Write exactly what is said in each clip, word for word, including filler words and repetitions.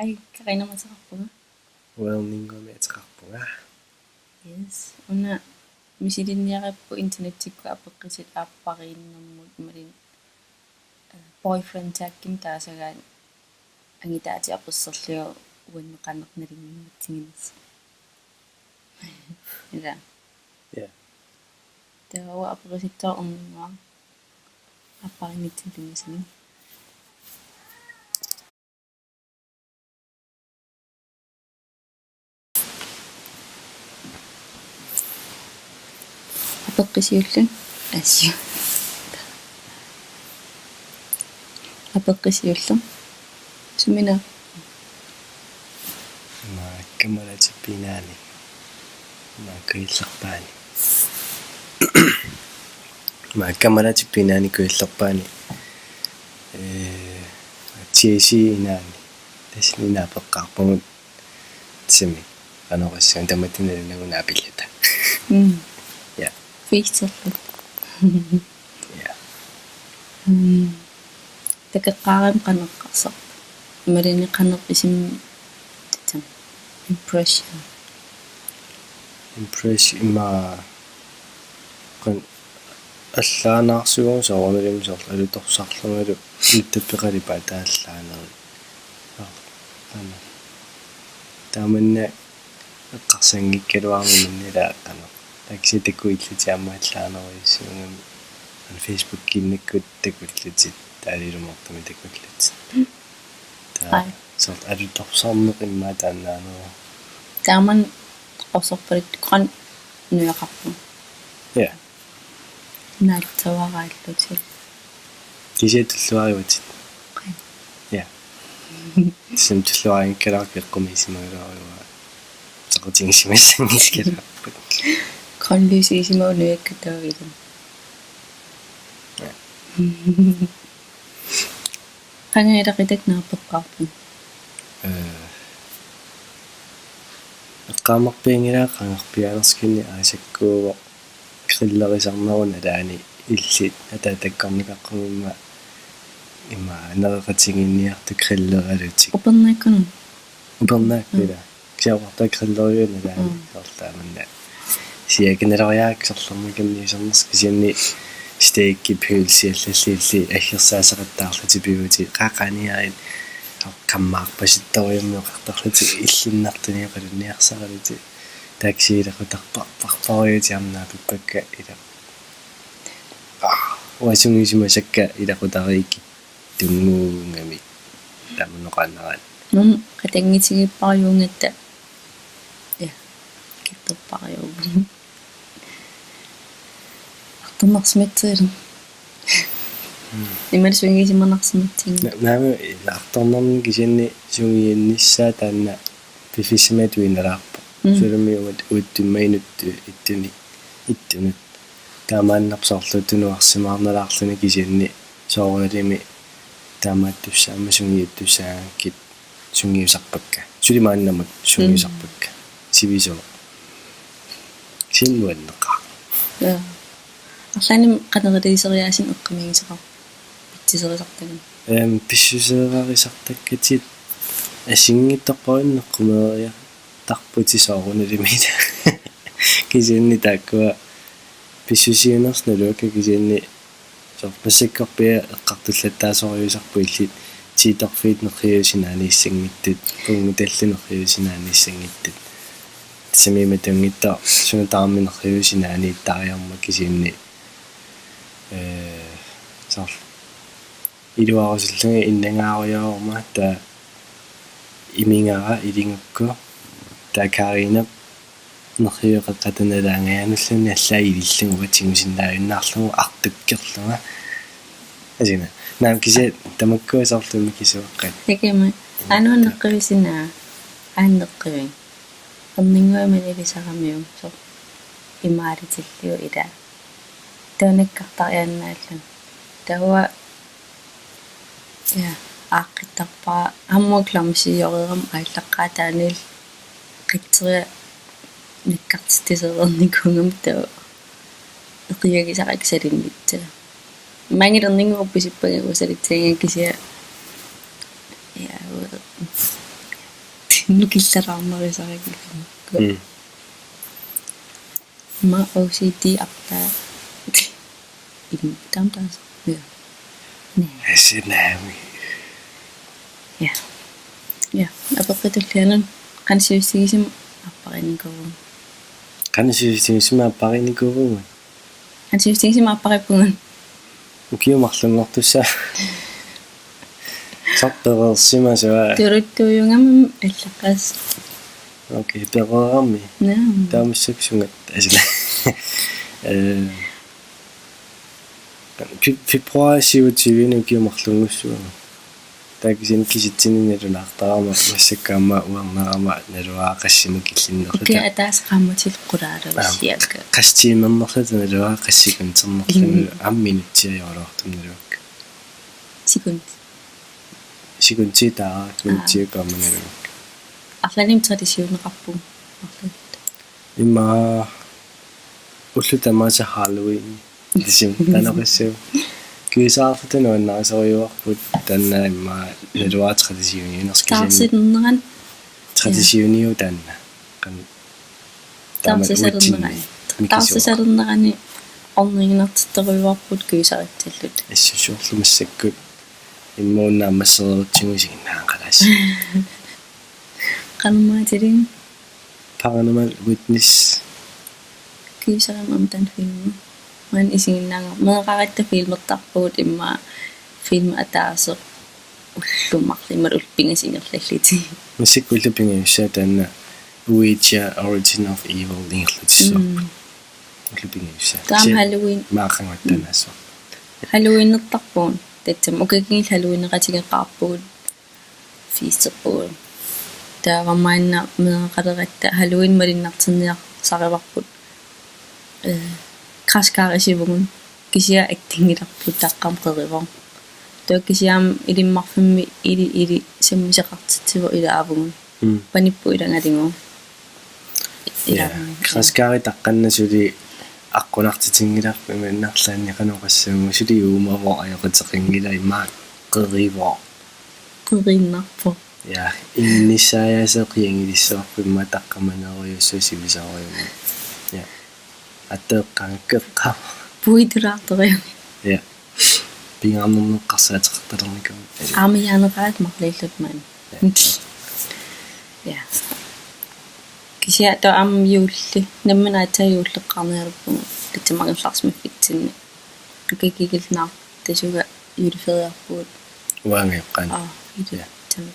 Ai, Karina ateqarpunga. Uerninngumi ateqarpunga. Yes. Una misilinniarippu internettikkut apeqqutit aappariinnermut imaluunniit, eh, boyfriend tag-imik taasagaat angutaatit apersorlugu uannut qanoq nalunnginnatsiginersoq. Ila. Ja. Taava apeqqusittoq orninnguaq aappariinngitsunik tunniussaguni. Apeqqut siulleq. Asio. Apeqqut siulleq. Suminngaanniit? Ima kammalaatip inaani. Ima kuillerpaani. Ima kammalaatip inaani kuillerpaani. Ee, T A C inaani. Tassa naapeqqaarpugut. Simi. Qanoq issuun tamatta nalunaguna apillata. Mm. Ja. Fiisterlu. Ja. Mm. Takoqqaarami qanoq eqqarsarpa. Imaluunniit qanoq isum tassami. Impression. Impression ima qan-, allaanaarsuuvoq soorunalimi soorlu alutorsarlungalu ittappeqalipaat taallaanerit. Qanoq. Taamanna eqqarsanngikkaluarmat minni ila qanoq. Taksi takuillutik aamma allaanerujussuugami. Qanoq Facebookiinnakkut takullutik. Taava ilumoortumik takullutik. Taava. Ai. Soorlu alutorsarneq immaqa taannaaneruvoq. Taamani oqarsorpaluttoq qanoq nujaqarpa. Ja. Naalluaraallutik. Kisianni tulluarivatit. Qaa. Ja. Tassa tulluarinngikkalaarukku eqqumiisimagaluaruit. Soqutigisimassanngikkaluarput. Grønlysisimavoq nujakkataavilu. Ja. Qanga ilaqutakka naapeqqaarput? Ee, eqqaamarpianngilaq qangarpiaanersut kisianni aasakkuuvoq grillerisarnerup nalaani illit ataatakkornikaqqugumma ima nereqatigiinniartut grilleralutik. Upernaakkunut? Upernaakku. Mm. Ila. Kisianni oqartarpara grilleriup nalaani. Mm. Soorlu taamanna. Siakinaloriaak sorlermikanniusarnersoq kisianni steakit pølsiallallutillu aggersaasaqattaarlutik pivutit qaaqaniarit soorlu qammaarpasittorujummik oqartarlutik illinnartunioqalunniarsaralutik taksi ilaqutarparparparujuutit aamma naapippakka ila. Aa, uanga sungisimasakka ilaqutariikkit tunnguugamik tamanna oqaannaraat. Nuna qatanngutigiipparujuugatta. Ja, kittorpariuugut. Artornarsimatsiarluni. Mm. Imaluunniit sungisimanarsimatsiarluni. Na-, naamik artornarneq kisianni sungiunnissaa taanna piffissami atuinnalaarpoq. Mm. Soorlumi uat-, uattut imaanut ittunut, ittunut. Taamaannarpoq soorlu tunuarsimaarnalaarluni kisianni soorunalimi taamaattussaammata sungiuttussaagakkit sungiusarpakka. Suli maannamut sungiusarpakka. Mm. Sivisooq. Kisianni nuanneqaaq. Ja. Arlaannik qanoq iliuuseriaaseq eqqumiigisoqarpa? Pissuserisartakkatit. Ehm, pissuserisartakkatit assigiinngitsorpassuit eqqumeeriartarputit soorunalimi. Kisianni taakkua pissusiunersut naluakka kisianni soorlu massakkorpiaq eqqartullattaasorujussuusarput illit tiitorfiit nerriuusinaaniissanngitsut, punngutallu nerriuusinaaniissanngitsut. Tassami imatunngitsoq suna tamarmi nerriuusinaaniittariarmat kisianni, ee, soorlu iluarusullunga innangaarujooruma taava imigara iligukku taava Karinap nerriueqaqqata nalaangajaanulluunniit allaat ilillugu tigusinnaajunnaarlugu artukkerlunga. Asina. Naamik kisianni tamakkua soorlu mikisuaqqat. Takimi. Aana neqqivisinaa. Aana neqqivi. Orninnguamik ilisaramiuk soorlu imaalitillugu ila. Taava nakkartariaannaalluni. Taava ja, aaqqittarpara aamma klamsiorerama aallaqqaataaniilli qitseriarlunga nakkartitsereernikuugama taava eqiagisaqakkit salinnitsaa. Maanngilaq orninnguuppisippanga uagut salitsaanga kisianni. Ja, uagut. Nukillalaarnarisarakkit. Mm. Ima O C D artaa. Immaqa taama taasarpoq. Ja. Nää. Asinaami. Ja. Ja. Apeqqut tullianut qanoq sivisutigisumik aappariinnikuuvugut? Qanoq sivisutigisumik aappariinnikuuvugut? Qanoq sivisutigisumik aappariippugut? Ukiut marlunngortussaapput. Sappereersimasua. Turuttuujugami allaqqas. Okay, pereerami. Naa. Taamaassaksunga asila. Eh, fe-, februar syvogtyve ukiut marlunngussaapput. Taava kisianni kisitsineq nalunaartarama massakkut aamma uernarama naluara qassinut killinnerluta. Ukiup ataaseq qaammatit qulaaluussiakka. Aamma, qassit tiimernerluta naluara qassit sekundernerluta. Mm. Aamma minutsit ajoraluartumik naluakka. Sekund. Sekunditaa, minutsit. Aa. Aamma naluakka. Arlaannik traditioneqarpugut. Arlaat. Immaqa ullut tamaasa Halloween. Ligesom, taanna qassit. Kysararluta nuannarisorujuarput taanna immaqa naluara traditioniunersoq kisianni. Taarsilernerani. Traditioniu taanna. Qan-, taama taarsilernerani. Uddannit mikisuaq. Taarsilernerani orniginartittorujuarput kysaritsilluta. Assut soorlu massakkut immaqa una aamma sererutsigu isiginnaagaluarpara. Qanoq maatilik? Paranormal Witness. Kysarimik aamma taanna filmi. Maani isiginnaagaluarpara. Meeraqaratta filmertarpugut immaqa filmi ataaseq ullut marluk imaluunniit ullut pingasut ingerlallutik. Massakkut ullut pingajussaat taanna Ouija Origin of Evil ingerlatissavarput. Mm. Ullut pingajussaat. Taava kisianni Halloween. Maaqanguattaanaassuaq. Halloweenertarpugut. Tassami ukiut kingulliit Halloweeneqatigeqqaarpugut. Fiisterpugut. Taava maanna meeraqaleratta Halloween malunnartinniarsarivarput. Eh, græskarisivugut. Kisianni attunngilarput taqqama qerivoq. Taava kisianni ilimmarfimmi ili ili sammisoqartitsivoq ilaavugut. Mm. Panipput ilagalugu. Ja, ilaavugut. Græskari taqqanna suli aqqunartitinngilarput imaannaarlaanni qanoq oqassaanga suli uumavoq ajoquteqanngilaq immaqa qerivoq. Qeriinnarpoq. Ja, inissaajaasa qiangilissavarput immaqa taqqamanerujussua sivisorujummik. Ja. Ateeqqaanga eqqaama. Puitulaartorujummik. Ja. Pingaarnermut eqqarsaateqartalernikuuvoq. Aamma jaaneqaat marluulluta maani. Ja. Ja. Kisianni taava aamma juulli. Nammineq aatsaat juulleqqaarniarpugut. Tassami angerlarsimaffitsinni. Ukiut kingulliit naartut tassa juuliferiarpugut. Uanga eqqaan. Aa, ilu. Ja. Tassami.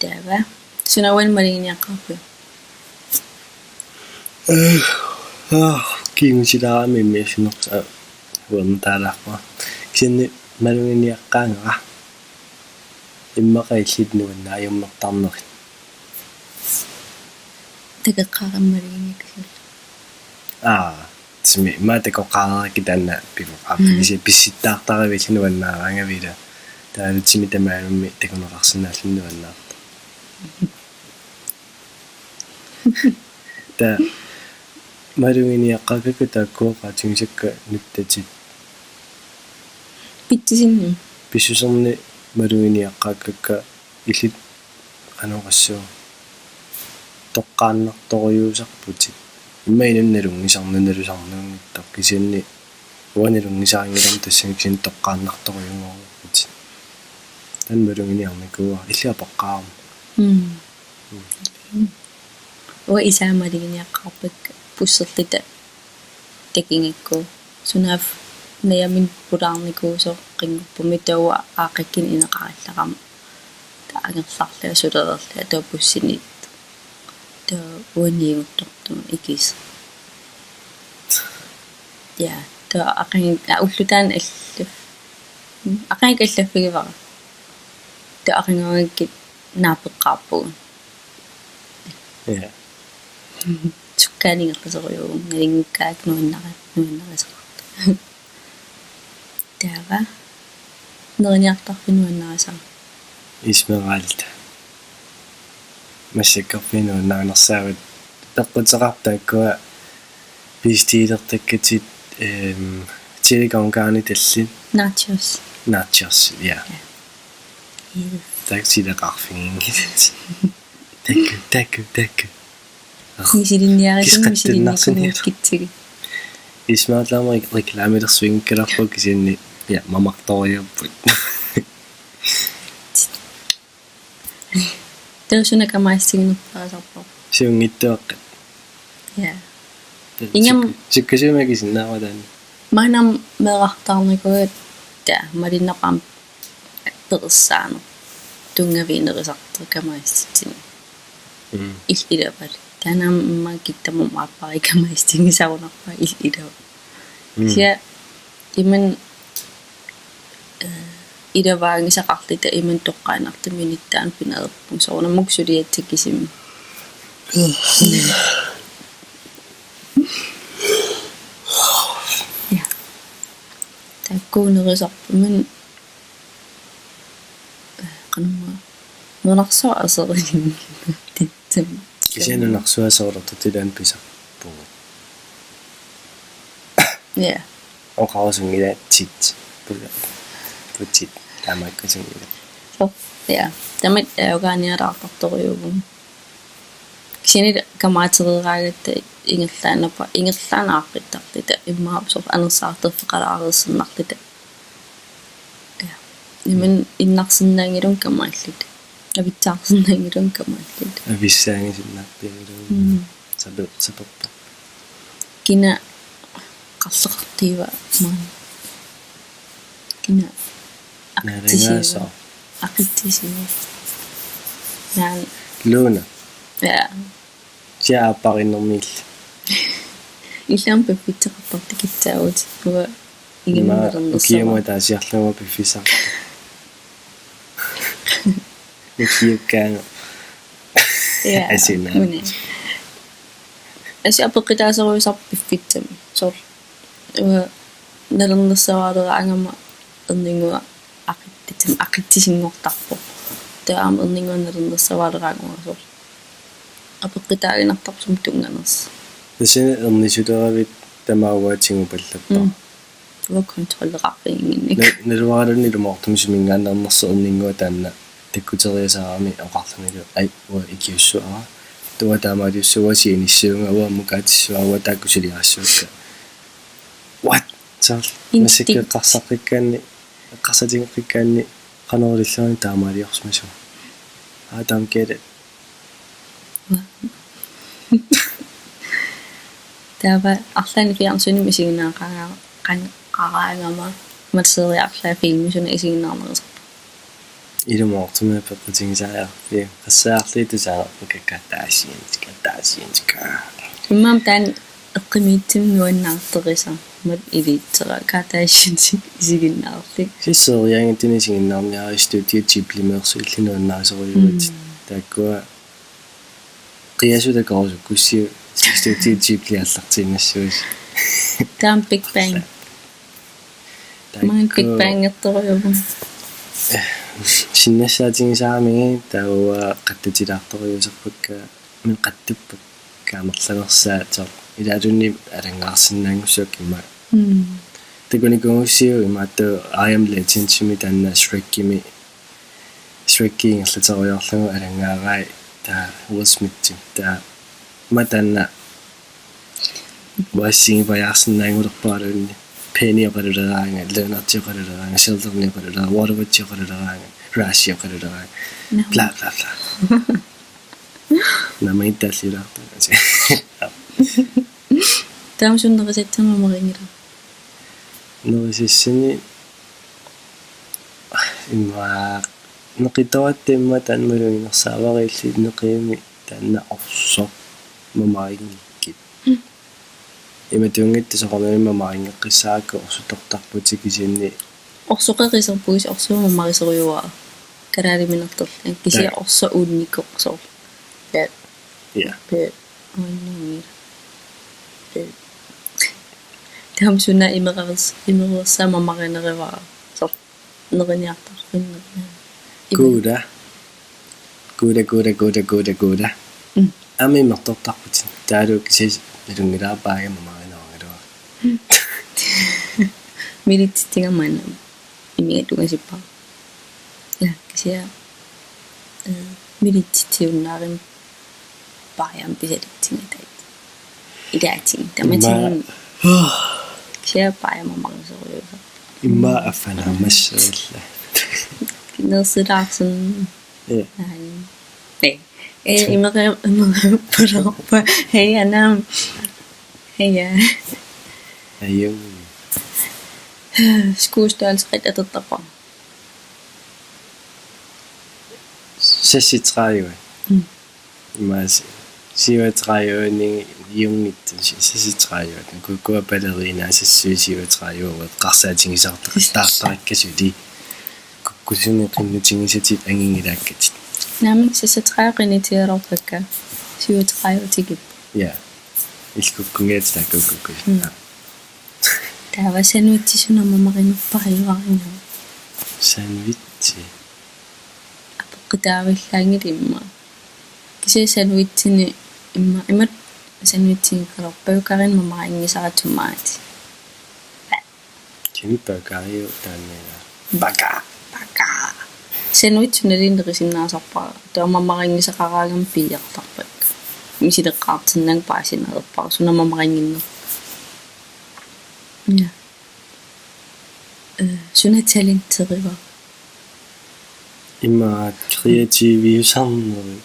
Taava. Suna uani maluginiaqqaarpiuk? Eh, ah, kingutilaarami immiussinersoq, ah, uernitaalaarpara. Kisianni maluginiaqqaagara. Immaqa illit nuannaajummertarnerit. Takoqqaarama maluginiakkaluarlunga. Aa, timi, immaqa takoqqaararakkit taanna pivoq. Aa, mm. Pisi-, pisittaartaravit nuannaaraangavit ila. Taavalu timi tamarmi takuneqarsinnaalluni nuannaartoq. Taava maluginiaqqaakkakka taakku oqaatigisakka nuttatit. Pitsisinnut. Pissuserni maluginiaqqaakkakka illit qanoq oqassaanga toqqaannartorujussuusarputit. Immaqa inunnut nalunngisarnut nalusarnaanngitsoq kisianni uanga nalunngisarinngilarmi tassani kisianni toqqaannartorujussuuarputit. Taanna maluginiarnikuuara illit apeqqaarama. Mm. Mm. Uanga isai maluginiaqqaarpakka busserluta takugakku. Sunaaffa najaminik pulaarnikuusoq qinngorpummi taava aaqqikkunik ineqarallaramik. Taava angerlarlunga sulereerlunga taava bussini. Taava uanga niuertortunga ikisoq. Ja, taava aqagu-, aa, ulloq taanna allaf-, aqagukkut allaffigivara. Taava aqaguakkut naapeqqaarpugut. Ja. Sukkaaninngerlasorujuuvugut, nalinngikkaat nuannara-, nuannarisoqartoq. Taava. Neriniartarfik nuannarisara? Esmeralda. Massakkorpiaq nuannarinersaagut. Peqquteqartut taakkua pistiilertakkatit, ehm, chili con carne tallit. Nachos. Nachos, ja. Ja. Takusileqarfinngilat. Taku, taku, taku. Misilinniarisigut, Kiskattunnarsinnaalu. Misilinniarisigut. Ismaatlaama reklaamilersuinngikkaluarpoq kisianni, ja, mamartoriarput. Taava suna kamaassinnerpaasarpoq? Siunngitsuaqqat. Ja. Ingammik Suk-, sukkasuumik akisinnaavara taanna. Maanna meerartaarnikuugatta malinnapaam peqissaaneq tunngaviit nerisartoq kamaassutsinik. Mm. Il-, ilavalu. Taanna aamma kittama aappari kamaassutsigisarunarpaa il-, ilava. Mm. Kisianni imannak, eh, ilavaagisaqarluta imannak toqqaannartumik inuttaanut pinereerpunga soorunami suliassaq kisimi. Ja. Taakku nerisarput, eh, qanormaa. Nunarsuaq aserorniarlugu. Kisianni nunarsuaq aserortartut ilaanni pisarpugut. Ja. Oqarusunngilatit. Putit. Putit. Taamaakkusunngilatit. So, ja. Tamatta ajugaanialaartartorujuuvugut. Kisianni kamaatereeraangatta ingerlaannarpara, ingerlaannaq aaqqittarluta immaqa soorlu anersaartorfeqalaareersinnarluta. Ja. Imannak innarsinnaanngilanga kamaalluta. Avissaarsinnaanngilanga kamaalluta. Avissaagisinnarpialu. Mm. Sape-, saperpa. Kina qarleqartiiva maani? Kina Naalagaasoq. Aqitsisiiva. Naan. Luna. Ja. Sia aappariinnermiilli. Ilami piffissaqartartut kissaagut. Uanga Ima ingerlanersoq. Ukiumut ataasiarlugu piffissaq. Ukiukkaangat. Ja. Asina. Muni. Asi apeqqutaasorujussuusarpoq piffissami. Soorlu. Uanga nalornissaaraleraangama erninnguaq aqitsit-, aqitsisinngortarpoq. Taava aamma erninnguaq nalornissaaraleraangama soorlu. Apeqqutaaginnartarpoq sumut tunnganersoq. Tassa ernisuleravit tamaat uanga tigupallappa. Mm. Uanga kontrolleqarfiginnginnik. Na-, naluaralunni ilumoortumik suminngaanneernersoq erninnguaq taanna takkuteriasaarami oqarlunilu: Ai, uanga ikiussavara. Uanga taamaaliussaanga, uanga siunissavunga, uanga ammukaatissuara, uanga taakku suliarissavakka. What? Soorlu Instinct. Massakkut eqqarsarfigigaanni, eqqarsarfigigaanni qanoq ilillugu taamaaliorsimasunga. Aa, taama kiale. Taava arlaannik fjernsyni isiginnaaraqaanga-, qan-, qaraangama, masseria arlaat filmi suna isiginnaarnersoq. Ilumoortumik peqqutigisariaqarpoq. Qassaarli tusaanerput kakkattaasiin, kakkattaasiin, kakkaa. Immaqa taanna eqqumiitsunik nuannaartorisarmat iliussera Kardashiansip isiginnaarluni. Sisseriaangattuni isiginnaarniarlugu Studio Ghibli-meersuillu nuannarisorujuuvutit. Mm. Taakkua qiasut takorusukkussiuk Studio Ghibli aallartiinnassuusi. Taanna Big Bang. Taakku Maanna Big Bang-ertorujuuvugut. Sinnassaatigisarami taava qattatilaartorujuusarpakka, min qattuppat kaamerlanersaat soorlu. Ilaatunni alanngaarsinnaanngussaaq immaqa. Mm. Takunikuugussiuk imaattoq I Am Legend-imi taanna Shrekimi. Shreki ingerlaterujoorlugu alanngaarami taava Will Smith-ip. Taava ma taanna uassigipajaarsinnaanngulerparaluunniit. Penny oqaluleraangat, Leonard oqaluleraangat, Sheldon oqaluleraangat, Waluigi oqaluleraangat, Rashi oqaluleraangat. Nå. Bla, bla, bla. Naamik taalliulaartoq. Taava suna nerisassanik mamarinngilara? Nerisassani immaqa neqitoratta immaqa taanna maluginersaavara illit neqiimi taanna orsoq mamarinngikkuit. Mm. Imatuunngitsoq soorunami mamarinngeqqissaarakku orsutortarputit kisianni. Orsoqerisarpugut, orsoq mamarisorujuara. Kalaaliminertorli. Kisianni. Ja. Orsoq uunnikkoq soorlu. Ja. Ja. Ja. Uannungi. Ja. Taama suna imeruers-, imeruersaa mamarinerivara. Soorlu. Neriniartarfinni. Kuula. Kuula, kuula, kuula, kuula, kuula. Mm. Aamma imertortarputit. Taavalu kisianni nalunngilara paagama mamarinerugaluarlunga. Militsitsinga maanna. Imiga tungasippara. Ja. Kisianni, eh, militsitsijunnaarami paajama pisalitsinngitai. Ilaatigut. Tamatigut. Kisianni paajama mamarsorujuusoq. Immaqa affaanaammassavara. Kinnersilaarsun. Ja. Ai. Nei. Eh, imere, imere, pulorpa. Hej, Anam. Hej, ja. Ajo. Skuespillersuit atortarpara. Seksogtredive. Mm. Immaqa syvogtredive-ni jungit, seksogtredive. Kukkua ballerina sassuit syvogtredive ueqqarsaatigisartaqattaartarikkasuli. Kukkusuni qinnutigisatit angingilaakkatit. Naamik seksogtredive qinnutigaluarpakka. Syvogtredive tikip. Ja. Ilkukkungiat taakku kukkus. Mm. Taava sandwichi suna mamarinerpaajuarina? Sandwichi. Apeqqutaavallaanngilaq immaqa. Kisianni sandwichini immaqa, imatut sandwichini kalorpajukkarin mamarinngisaratsigu maati. Kini bakariu taanna. Baka, baka. Sandwich nalunngilaq sinnaasarpara. Taava mamarinngisaqaraangama piiartarpakka. Misileqqaartinnagu paasineqarpara. Suna mamarinnginnerpa. Ja. Eh, suna talenteriva? Immaqa kreativiusarnerit.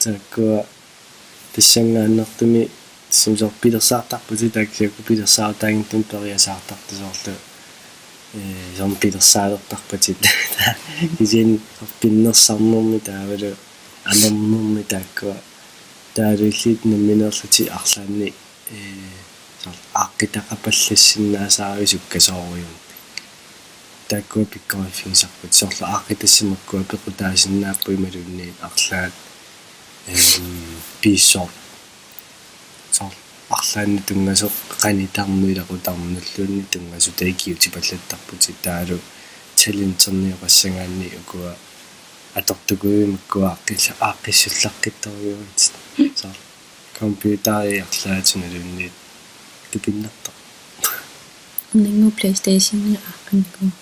Taakkua tassanngaannartumik soorlu pilersaartarputit, taakku pilersaarutaanngitsumik periasaartartut soorlu, eh, soorlu pilersaalertarputit. Kisianni pinnersarnermi taavalu amernermi taakkua. Taavalu illit nammineerlutit arlaannik, eh, soorlu aaqqitaqapallassinnaasarpit sukkasoorujummik. Taakkua pikkoriffigisarput soorlu aaqqitassat makkua pequtaasinnaapput imaluunniit arlaat, ehm, piissoq. Soorlu arlaannik tunngasoq qanitarnut ilaqutarnulluunniit tunngasoq taava ikiutipallattarputit taavalu talenternioqassagaanni ukua atortukujuit makkua aaqqis-, aaqqissullaqqittorujuit. Soorlu computeri arlaatigut imaluunniit tupinnartoq. Uningu PlayStationi aaqqinnikuuara.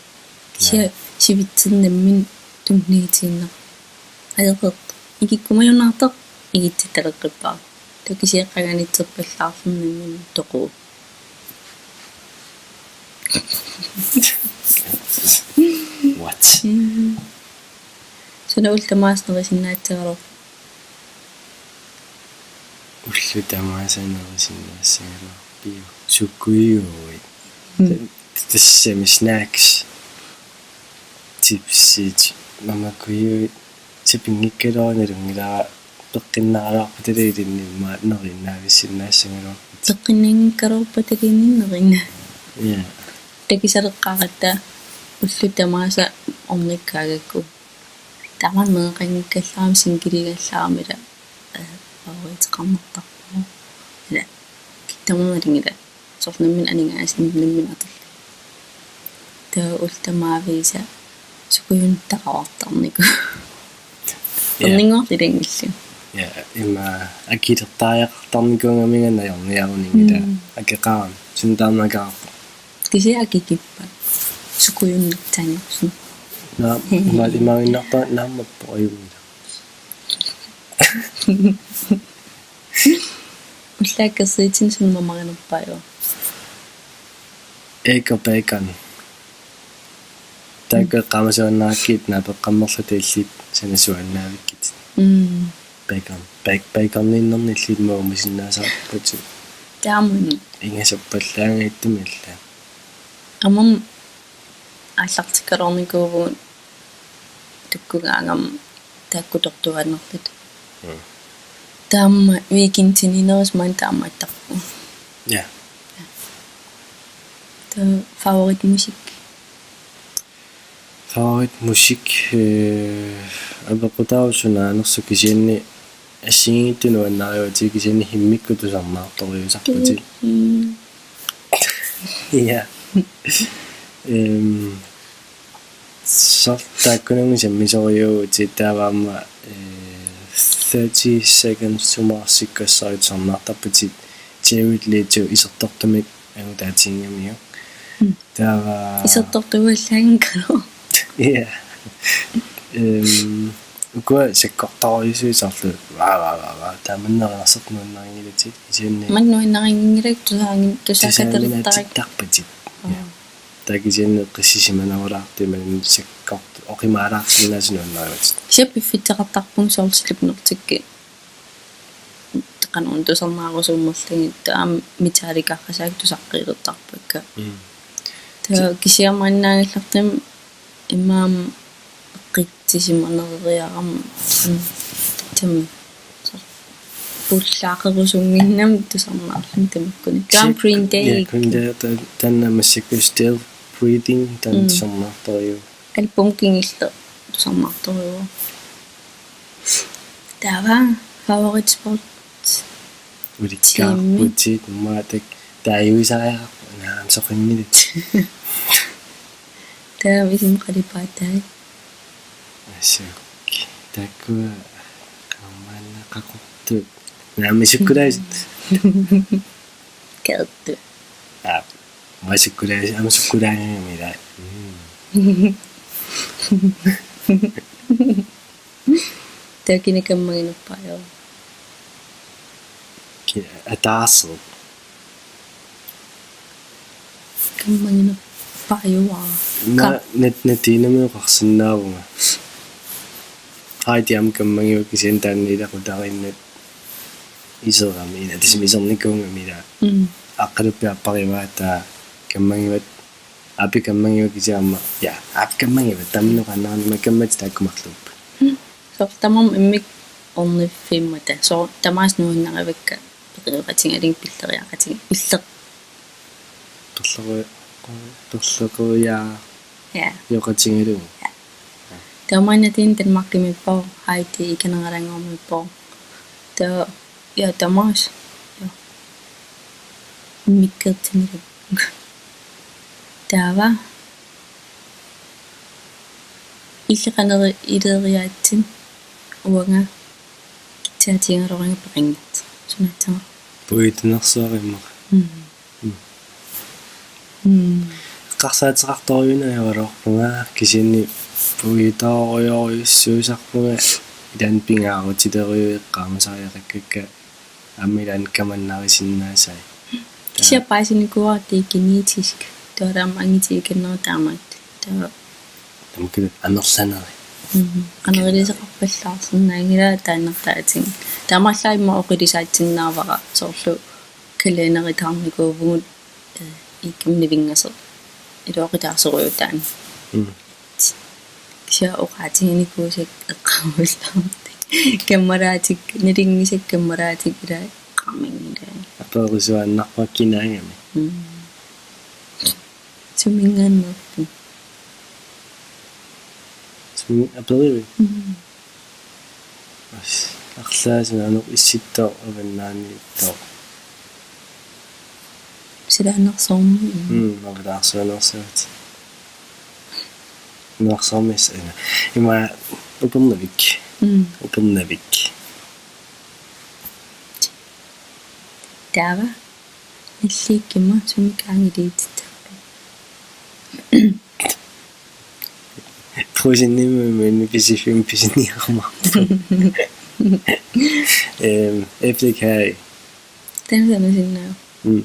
Kisianni sivitserneq nammineq tunniutiinnaq. Ajoqeq. Ikikkumajunnartoq ikitsitaleqqippara. Taava kisianni qanganitserpallaarluni nammineq toqu. What? Mm. Suna ullut tamaasa nerisinnaassagaluarpa? Ullut tamaasa nerisinnaassagaluarpiuk? Sukujuit. Mm. Tassami snacks. Chipsit. Mamakujuit. Chipinngikkaluarlunga nalunngilara peqqinnaraluarpata ilinnut immaqa nerinnaavissinnaassagaluarput. Peqqinnanngikkaluarpata ilinnut nerinna. Ja. Takisaleqqaaratta ullut tamaasa ornikkaagakku. Tamanna meeqqanngikkallarama singiligallaaramila, eh, favoriteqarnertarpoq. Ila. Kittama malingila. Soorlu nammineq aningaasat nammineq atorlugit. Taava ullut tamaaviisa sukujunnitaqartarnikuuvoq. Ja. Orninngortilanngillu. Ja, immaqa akilertariaqartarnikuugaminnga najorniarunngilaq. Mm. Akeqarami, suna taama akeqarpoq. Kisianni akikippat. Sukujunnitsaannersunga. Naa, ima, imaannarta naammapput ajunngilaq. Ullaakkut assersuutini suna mamarinerpaajuva? Egg og bacon. Taakku eqqaamasuannarakkit naapeqqammerluta illit sanasuannaavikkit. Mm. Bacon. Bac-, baconiinnarni illit muumisinnaasarputit. Taamani. Ingasappallaangaattumik ila. Aamma aallartikkaluarnikuuvugut tukkugaangama taakku tortugaannartut. Mm. Taama weekendini nerusumik taama attarpugut. Ja. Taava favoritmusik? Favoritmusik, eh, apeqqutaavoq suna anersoq kisianni assigiinngitsut nuannarivatit kisianni immikkut tusarnaartorujussuusarputit. Mm. Ja. Ehm, soorlu taakkununnga sammisorujuuvutit taava aamma, eh, thirty Seconds to Mars-ikkut tusarnaartarputit Jared Leto isertortumik angutaatiginngamiuk. Mm. Taava isertortuallaanngikkaluarpoq. Ja. Ehm, ukua sakkortorujuusut soorlu, vaa, vaa, vaa, vaa, taamanna erinarsortut nuannarinngilatit, kisianni. Maanna nuannarinngilatit tusaanngin-, tusaakkatertarpakka. Tusaakkatertarpatit. Aa. Ja. Taava kisianni eqqissisimanarulaartut imaluunniit sakkortut oqimaalaarsinnaasut nuannarivatit. Kisianni piffissaqartarpunga soorlu Slipknotikka qanoq tusarnaarusuummerlugit, taava Metallica-rsaaq tusaqqilertarpakka. Mm. Taava kisianni maannaagallartumi imaammat eqqissisimaneriarama, mm, tammi. Soorlu pullaaqerusunnginnami tusarnaarluni tamakkuninnga. Taava Green Day. Ja, Green Day, ta-, taanna massakkut Still Breathing, taanna, mm, tusarnaartorujuuvoq. Album kingulleq tusarnaartorujuuvoq. Taava favorit sport. Ulikkaarputit, tiimi. Maanna taak-, taajuisariaqarpoq, naamsoqimmilit. Taava isum qalipaatai. Asuk. Taakkua qanormaanna qaqortut. Naamik sukkulaasut. Kaattu. Aa, maanna sukkulaasut, aamma sukkulaanngimmat ilaa. Mm. Taava kina kammaginerpaajua? Ki-, ataaseq. Kammaginerpaajua? Ma-, ka- nat-, Natinamik oqarsinnaavunga. Heidi aamma kammagivoq kisianni taanna ilaqutariinnaq iserami, ila, tassa isernikuugami ila. Mm. Aqqaluppit aapparivaat taava kammagivat. Aappi kammagivat kisianni aamma. Ja, aappi kammagivat. Tamanna qannaanima kammat taakku marluupput. Mm. Soorlu tamarmik immikkut orniffimmata. Soorlu tamaasa nuannarivakka peqeqatigalugit pilleriaqatigalugit. Piller-. Perleru-, perleruja-. Ja. Joqatigalugu. Ja. Taava maanna Natin Danmarkimiippoq, Heidi Ikaneralannguarmiippoq. Taava, ja, tamaasa. Ja. Immikkoortinilu. Taava. Illit qanoq ileriaatsit uanga kissaatigilluarlunga peqanngitsoq. Sunaatsoq. Puiunersuaq immaqa. Mm. Mm. Mm. Eqqarsaateqartorujuuna ajoraluarpunga kisianni puiutoorujorujussuusarpunga ilaanni pingaarutilerujuit eqqaamasariaqakkakka aamma ilaanni kamannarisinnaasai. Kisianni paasinikuuara, det er genetisk. Taava aamma angutit ikinnerit taamaattut. Taava. Tamakku amerlanerit. Mhm. Qanoq ilisaarpallaarsinnaanngilaq taanna taatin. Taamaallaat immaqa oqilisaatinnaavara soorlu kalenderitaarnikuuvugut, eh, ikimnivinngasoq. Iluaqutaarsorujuuvoq taanna. Mm. Kisianni oqaatiginikuusakka eqqaamalluartut. Kammalaatikka, nalunngisakka kammalaatikka ilaa eqqaamanngilaat. Aperusuaannarpara kinaagami. Mm. Suminngaanneerput? Sumi aperivi? Mm. As, arlaat sinaanut issittooq avannaaniittooq. Silaannarsuarmi. Mm, avannaarsuaannarsuat. Naarsuarmi is-, ina. Ima Upernavik. Mm. Upernavik. Taava. Nalliukkuma sumik qaangiutsittarpa? Prusinimmi pisiffimmi pisiniarama. Ehm, æblekage. Taanna sanasinnaavoq. Mm.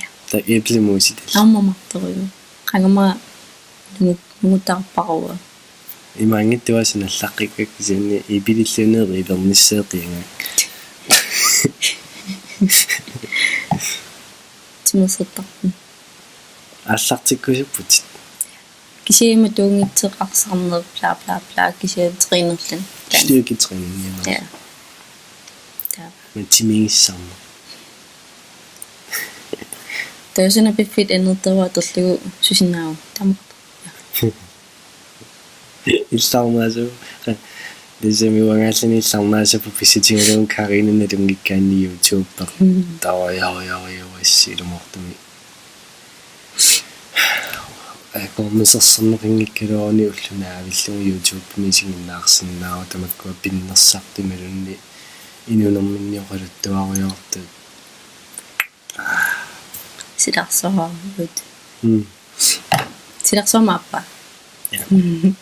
Ja. Taava æblemosit. Aamma martorujuk. Qangami nungu-, nunguttarparua. Imaanngittuaasiit nallaqqikkakka kisianni ibililluunniit riilernissaa qiangaak. Timersortarput. Aallartikkusupputit. Kisianni matuunngitsoq arsarneq bla bla bla kisianni trænerluni. Styrketræning, ja. Ja. Taava. Men timingissarneq. Taava suna piffissaq annertuumik atorlugu susinnaavoq. Taama. Illarnaasu. Tassami uangaalluni illarnaasarput pissutigalugu Karina nalunngikkaanni YouTuber. Mm. Taava, ja, ja, ja, issilumoortumi. Akornusersorneqanngikkaluaruni ulloq naavillugu YouTube-mi isiginnaarsinnaavoq tamakkua pinnersartut imaluunniit inuunerminni oqaluttuarujoortut. Silarsuarmut. Mm. Silarsuarmi aappaa. Ja. Mm.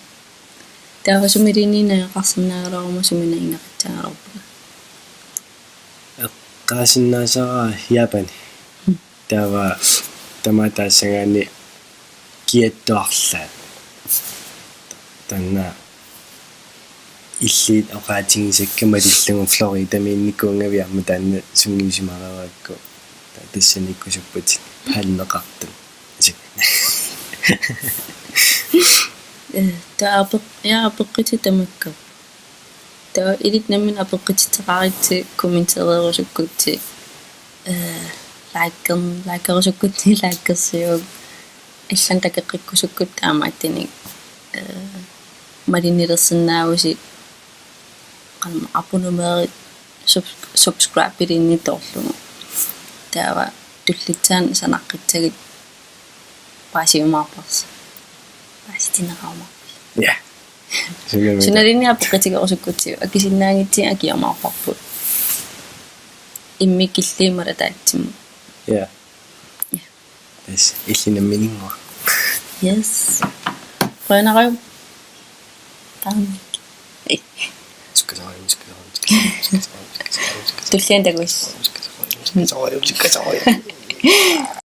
Taava sumiluunniit najugaqarsinnaagaluaruma suminnga ingerlatsagaluarpunga? Eqqaasinnaasara Japani. Taava tamaat taassagaanni kiattuarlaat. Taanna illit oqaatigisakka malillugu Floridamiinnikuugavit aamma taanna sungiusimareerakku. Taava tassani ikkusupputit palmeqartut. Asik. Eh, taava apeq-, ja, apeqqutit tamakku. Taava ilit nammineq apeqqutissaqaritsi, kommentereerusukkutsi, eh, liker-, likerusukkutsigu likersiuk, allanut takoqqikkusukkukku taamaattunik, eh, malinnilersinnaavusi, qanma abonnemeri sub-, subscribe-iliinni toorlugu. Taava tullissaani sanaqqissagit paasiumaarparsi. Paasitinneqarumaarparsi. Ja. Sunaluunniit apeqqutigerusukkutsigu, akisinnaanngitsunik akiumaarparput. Immikkut illit malataatsimut. Ja. Tassa illit nammineq. Yes. Qujanaq. Taanna. Ei. Sukkasoorujussuaq, sukkasoorujussuaq, sukkasoorujussuaq, sukkasoorujussuaq. Tulliani takuss. Sukkasoorujussuaq, sukkasoorujussuaq, sukkasoorujussuaq.